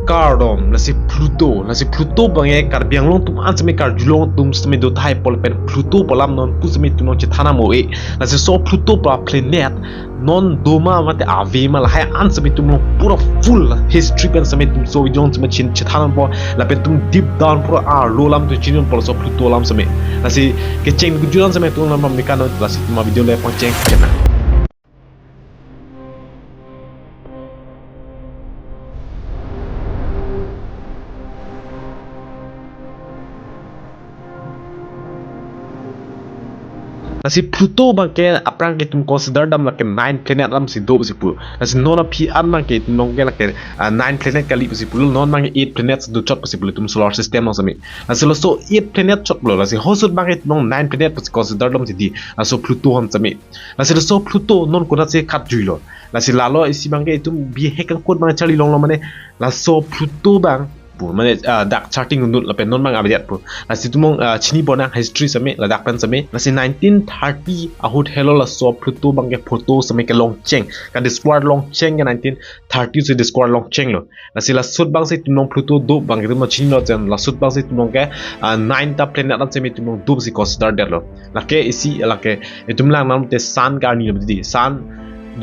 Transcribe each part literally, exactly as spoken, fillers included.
Kardom, lasi Pluto, lasi Pluto abangke Karbi Anglong atum an seme, karjulong atum seme do tahai pol pen Pluto pu alam non pu seme itum along chethan mo e. Lasi laso Pluto pu planet non do ma mate ave ma, lahai an seme itum along pura full history pen seme itum laso video seme chin chethan po, lapen itum deep down pura arlo alam itum chinpo laso Pluto alam seme. Lasi kecheng kejut an seme itum alam pamika non, lasi itum video le pangcheng kena. Lasi Pluto abangke aphrang ke itum consider dam lake nine planet alam si do pusi pu. Lasi non aphi an abangke itum along ke lake, ah, nine planet kali pusi pu. Non abangke eight planet do chot pusi pu itum solar system along seme. Lasi laso eight planet chot lo. Lasi halaso ahut abangke itum along nine planet pusi consider dam si di. Laso Pluto alam seme. Lasi laso Pluto non konatsi katjuilo. Lasi lalo isi abangke itum bihek angkut abang charli longlo mane laso Pluto abang pu mane, ah, dak charting inut lapen non abang avedet pu. Lasi itum along, ah, chini ponnang history seme, ladak pen seme. Lasi nineteen thirty ahut helo laso Pluto abangke photo seme kelongcheng. Ka discover longcheng ke nineteen thirty si discover longcheng lo. Lasi laso ahut abang si itum along Pluto do abang itum along chinilo jen, laso ahut abang si itum along ke, ah, nine ta planet alam seme itum along do si consider detlo. Lake isi lake itum lang nam te Sun ke arni lo di. Sun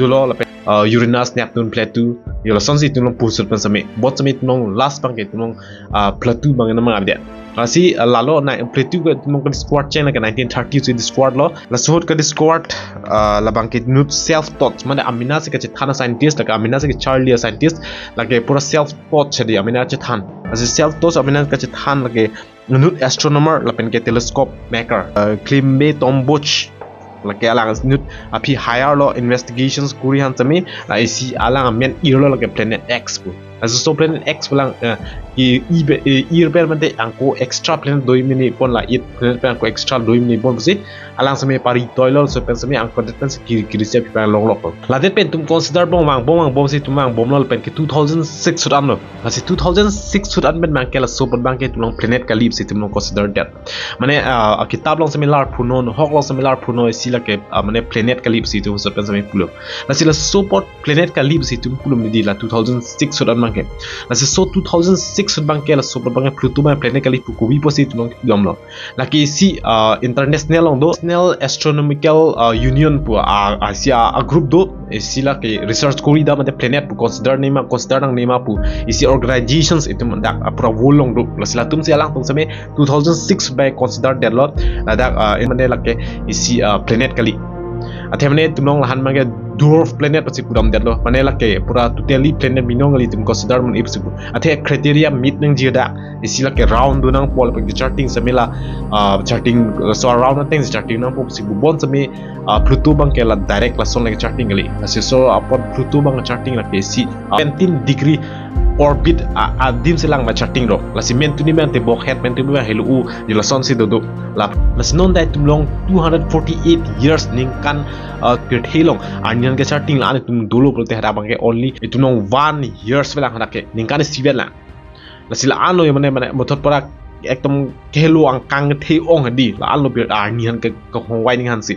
dolo lapen, ah, Uranus, Neptune, Pluto, yo lasonsi itum along pusut pen seme. Bot seme itum along last abangke itum along, ah, Pluto abang nam avedet. Lasi, ah, lalo na Pluto ke itum along ke discover cheng lake nineteen thirty si discover lo. Laso ahut ke discover, ah, labangke inut self taught, mane amena si kachethan a-scientist, lake amena si kacharli a-scientist, lake pura self taught si di amena chethan. Lasi self taught amena kachethan lake inut astronomer lapen ke telescope maker, ah, Klembe Tombourg, lake alang inut aphi hire lo investigations kuri aphan seme, la isi alang amen irlo lake planet X pu. Laso planet X pu alang, eh, i, i, be- eh, ir pen mate angko extra planet do-ik mene pon, la eight planet pen angko extra do-ik mene pon pusi alang seme pari toilo, laso pen seme angko det pen si kiri kiri si aphi pen longlok. La det pen itum consider bom vangbom vangbom si itum vangbomlo lapen ke two thousand six ahut an lo. Lasi two thousand six ahut an pen abangke laso ahut abangke itum along planet kali pusi itum along consider det. Mane, ah, kitab along seme lar punon, hok along seme lar punon, isi lake, ah, mane planet kali pusi itum laso pen seme pulo. Lasi laso ahut planet kali pusi itum pulo midi la two thousand six ahut an abangke. Lasi laso two thousand six ahut abangke laso ahut abangke Pluto abang planet kali pu kopi pusi itum along dam lo. Lake isi, ah, international along do, National Astronomical, ah, Union pu, ah, ah, isi, ah, a-group do, isi lake research kori dam mate planet pu consider nema, consider nangnema pu isi organizations itum dak, ah, pura world along do. Lasi latum si alangtum seme two thousand six bai consider detlo. Ladak, ah, in mane lake isi, ah, planet kali. Athe mane itum along lahan abangke dwarf planet pusi pudam detlo. Mane lake pura totally planet binong kali itum consider mon-e pusi pu. Athe criteria meet nangji dak isi lake round do nangpo lapen ke charting seme la, ah, charting, ah, so round ateng si charting nangpo pusi pu. Bot seme, ah, Pluto abangke la direct lason lake charting kali. Lasi laso apot Pluto abang charting lake isi, ah, seventeen degree orbit a, adim si lang ma charting ro. Lasi mentuni mente bokhet, mentuni mente helo u, yo lasonsi dodo. La, lasi non ta itum along two hundred forty-eight years ningkan, ah, kethe along arni aphan ke charting la-an itum dolo pulote hadak abangke only itum along one years pen lang hadak ke, ningkan isi pen lang. Lasi la-an lo yo mane, mane muthot pura ekdom kehelo angkang kethe ong hadi, la-an lo birat arni aphan ke kehongvai ning aphan si.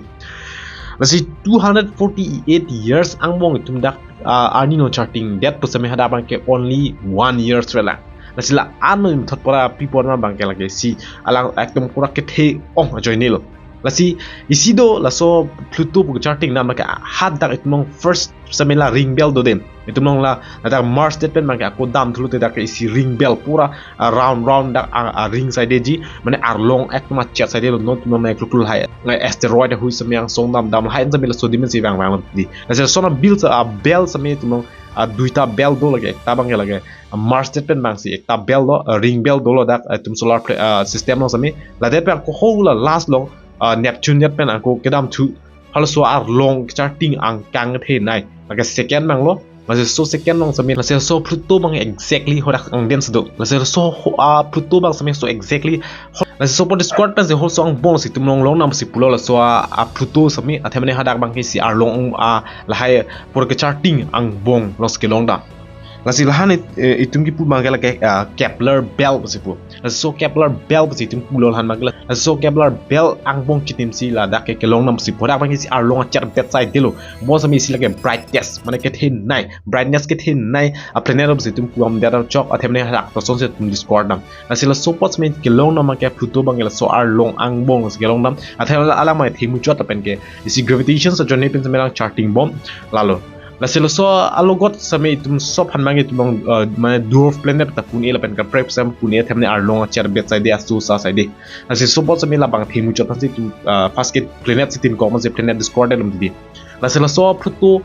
Lasi two hundred forty-eight years angbong itum dak, ah, arni along charting det pu seme hadak abangke only one years pen lang. Lasi la-an lo muthot pura pi pon ma abangke lake isi alang ekdom pura kethe ong ajoine lo. Lasi isi do laso Pluto pu charting dam lake hadak itum along first seme la ring belt do dei. Itum along la, ladak Mars det pen abangke ako dam thulo te dak isi ring belt pura, ah, round round dak, ah, ah, ring side ji, mane arlong ekdom achet side lo, non itum along na kluklu hai. Ngai asteroid hui seme angsong dam dam hai seme laso dimen si vang vang di. Lasi lason a-belt, ah, belt seme itum along, ah, duita belt do lake, ekta abangke lake, ah, Mars det pen abang si ekta belt do, ah, ring belt dolo dak, ah, itum solar pla-, ah, system along seme. La det pen ako ho la last along, ah, Neptune det pen ako kedam thu. Halaso arlong kecharting angkang kethenei. Lake second abang lo. Lasi laso second along seme, lasi laso Pluto abang exactly hadak angdeng si do. Lasi laso ho-, ah, Pluto abang seme so exactly ho-, lasi laso apot discover pen si halaso angbong si itum along long nam si pulo laso a, ah, Pluto seme, athe mane hadak abangke isi arlong, ah, lahai pura kecharting angbong along si kelong dam. Lasi lahan it-, eh, itum kipu abangke lake, ah, Kepler belt pusi pu. Laso Kepler belt pusi itum pulo lahan abangke la. Laso Kepler belt angbong chitim si ladak ke kelong nam pusi pu. Dak abangke isi arlong acharbet saidelo. Bonsitame isi lake brightness, mane kethenei, brightness kethenei a planet pusi itum pu amdet chok, athemne hadak toson si itum discover nam. Lasi laso apot sitame kelong nam ke Pluto abangke laso arlong angbong si kelong nam. Athe alang mai themu chot lapen ke isi gravitation ajoine pen sitame lang charting bom lalo. Lasi laso alogot sitame itum sop aphan abangke itum, uh, mane dwarf planet ta pu-un-e lapen kaprek sitame pu-un-e, athemne arlong acharbet saide, aso sa saide. Lasi laso apot sitame labang themu chot aphan si itum, uh, first ke planet si tin kok, mane planet discover det lom tidi. Lasi laso Pluto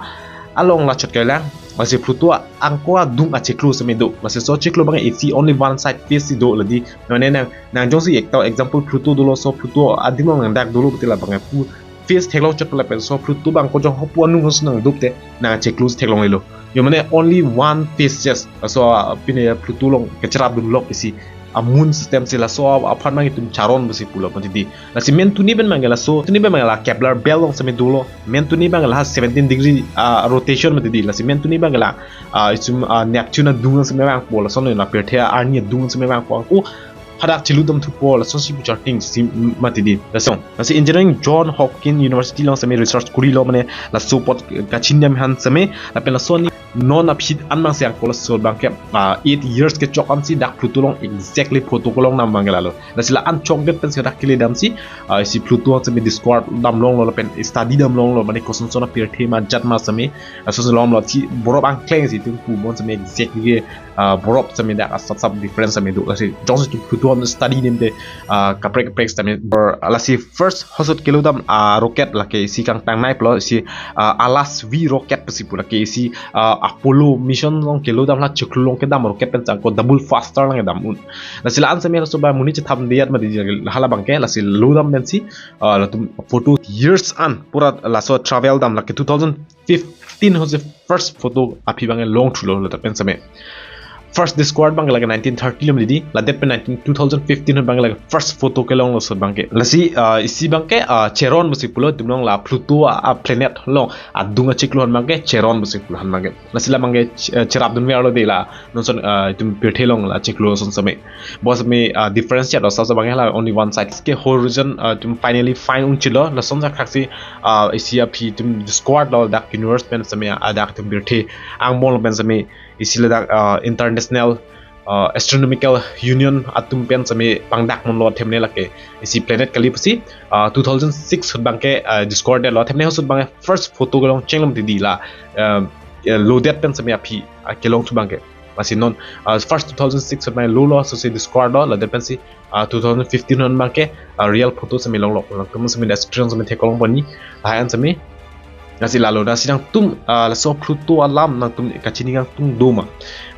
along la chot kailang. Lasi Pluto angko adung achiklo sitame do. Lasi laso chiklo abangke isi only one side face si do ladi. Mane nang, nang jongsi ekta example Pluto dolo, laso Pluto adim along nang dak dolo pulote labangke pu face theklong chot lapen laso Pluto abang ko jong hopu anung hos nang duk te nang achiklo si theklonglelo. Jo mane only one face just. Laso, ah, pine Pluto along kacharap dunlok isi a moon system si, laso aphan abang itum Charon pusi pulo mati di. Lasi mentuni pen abangke laso, tuni pen abangke la Kepler belt along sitame dolo. Mentuni abangke la seventeen degree, ah, rotation mati di. Lasi mentuni abangke la, ah, itum, ah, Neptune adung sitame vangpo, lason la pirthe arni adung sitame vangpo. Angko hadak cheludam thupo, lasonsi pu charting si mati di. Lason, lasi engineering John Hopkins University along sitame research kurilo, mane laso apot kachini dam aphan sitame, lapen laso ni non aphi an abang si angko laso abangke, ah, eight years kechok ansi dak Pluto along exactly photo kelong nam abangke lalo. Lasi la-an chokdet pensi dak kele dam si, ah, isi Pluto an sitame discover dam longlo lapen study dam longlo, mane koson son apirthe ma jat ma sitame, ah, so longlo si borop angkleng si itum pu bom sitame exactly ke, ah, borop sitame dak asap sap difference sitame do. Lasi jongsi itum Pluto an study nemte, ah, kaprek kaprek sitame bor, lasi first hosot keludam, ah, rocket lake isi kangtangnei pulo, isi, ah, Atlas V rocket pusi pu, lake isi, ah, Apollo mission along keludam, la chiklo along kedam rocket pen si angko double faster lang kedam un. Lasi la-an sitame laso abang monit chethap det mati di hala abangke, lasi lodam pensi, ah, latum photo years an pura laso travel dam, lake two thousand fifteen hose first photo aphi abangke long thulo ladak pen sitame. First discovered abangke lake nineteen thirty lom lidi, ladak pen nineteen, two thousand fifteen abangke lake first photo kelonglo laso abangke. Lasi, ah, isi abangke, ah, Charon pusi pulo, itum along la Pluto a, a planet along adung achiklo aphan abangke Charon pusi pulo aphan abangke. Lasi la abangke ch-, eh, cherap dunverlo de la, non son, ah, itum pirthe along la chiklo ason sitame. Bonsitame, ah, difference chat asap abangke la only one side. Ke horizon, ah, itum finally find un chilo, lason sa khaksi, ah, isi aphi itum discovered lo dak universe pen sitame, ah, dak itum pirthe angbong pen sitame, isi ladak, ah, International, ah, Astronomical Union atum pen sitame pangdak monlo, athemne lake isi planet kali pusi, ah, two thousand six ahut abangke, ah, discovered lo, athemne ahut abangke first photo kelong chenglom tidi la, ah, eh, lodet pen sitame aphi, ah, kelong thu abangke. Lasi non, ah, first two thousand six ahut abangke lolo, laso si discovered lo, ladak pensi, ah, two thousand fifteen ahut abangke, ah, real photo sitame longlo, alangtum sitame experience sitame theklong pon ni, lahan sitame. Lasi lalo, lasi nangtum, ah, laso Pluto alam nangtum kachini nangtum do ma.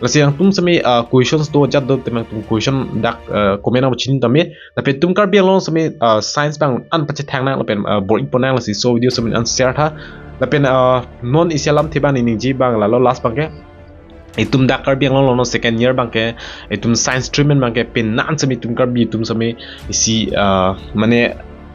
Lasi nangtum sitame, ah, questions do jat do, te nangtum question dak, ah, comment nang pachini tame. Lapen itum Karbi Anglong sitame, ah, science abang an pachethang nang, lapen, ah, bor-i pon nang, lasi laso video sitame an share tha. Lapen, ah, non isi alamthe abang ningje abang lalo last abangke, itum dak Karbi Anglong along second year abangke, itum science stream pen abangke penan sitame itum Karbi atum sitame isi, ah, mane,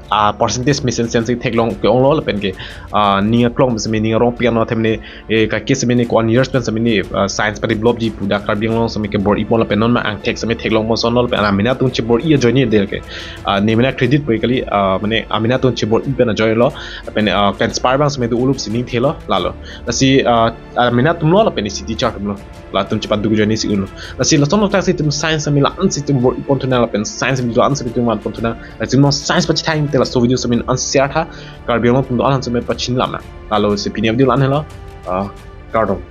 ah, percentage mesen sen si theklong ke-onglo lapen ke, ah, ning aklong sitame ning arong pian lo, athemne, eh, kake sitame ne ko-an years pen sitame ne, ah, science padevelop ji pu dak Karbi Anglong sitame kebor-i pon lapen non ma angthek sitame theklong pon sonlo lapen amena atum chebor-i ajoine det ke, ah, ne mena credit pu kali, ah, mane amena atum chebor-i pen ajoine lo, lapen, ah, inspire abang sitame do ulup sining thelo lalo. Lasi, ah, amena atum lo lapen isi teacher atum lo, latum chepaduk ajoine si unlo. Lasi lason lo tak si itum science sitame la-an si itum bor-i pon thu nang lapen science sitame la-an si itum van pon thu nang. Lasi non science pachethang te laso video sitame an share tha. Karbi Anglong atum do-an sitame pachini lam nang. Lalo si pini video la-an helo. Ah, kardom.